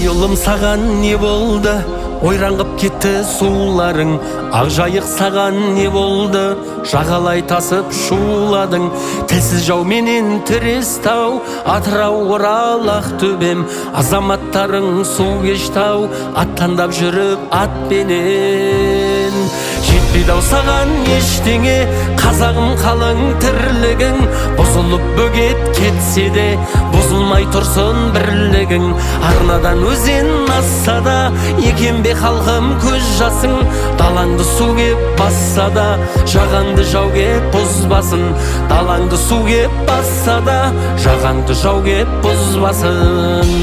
Ой, ұлым, саған не болды? Ойран қып кетті суларың. Ақ Жайық, саған не болды? Жағалай тасып шуладың. Тілсіз жауменен тірес тау, Атырау, Орал, Ақтөбем. Азаматтарың су кешті-ау, аттандап жүріп атпенен. Жетпейді ау саған ештеңе, қазағым, қалың тірлігің. Бұзылып бөгет кетсе де, бұзылмай тұрсын бірлігің. Арнадан өзен асса да, екен бе, халқым, көз жасың? Далаңды су кеп басса да, жағаңды жау кеп бұзбасын. Далаңды су кеп басса да, жағаңды жау кеп бұзбасын.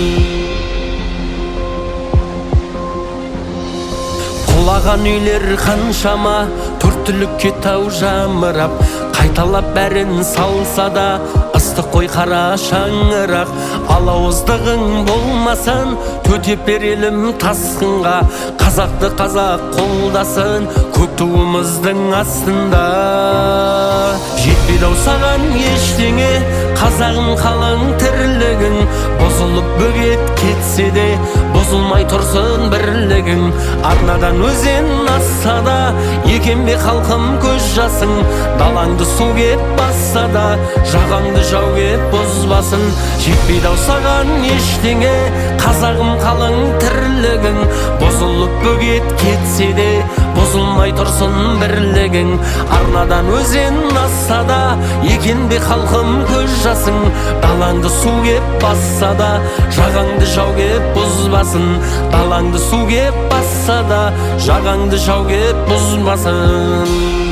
Құлаған үйлер қаншама, төрт түлікке тау жамырап. Қайталап бәрін салса да, ыстық қой қара шаңырақ. Алауыздығың болмасын, төтеп берелім тасқынға. Қазақты қазақ қолдасын, көк туымыздың астында. Жетпейді ау саған ештеңе, қазағым, қалың тірлігің. Бұзылып бөгет кетсе де, бұзылмай тұрсын бірлігің. Арнадан өзен асса да, екен бе, халқым, көз жасың? Далаңды су кеп басса да, жағаңды жау кеп бұзбасын. Жетпейді ау саған ештеңе, қазағым, қалың тірлігің. Бұзылып бөгет кетсе де, бұзылмай тұрсын бірлігің. Арнадан өзен асса да, екен бе, халқым, көз жасың? Далаңды су кеп басса да, жағаңды жау кеп бұзбасын. Далаңды су кеп басса да, жағаңды жау кеп бұзбасын.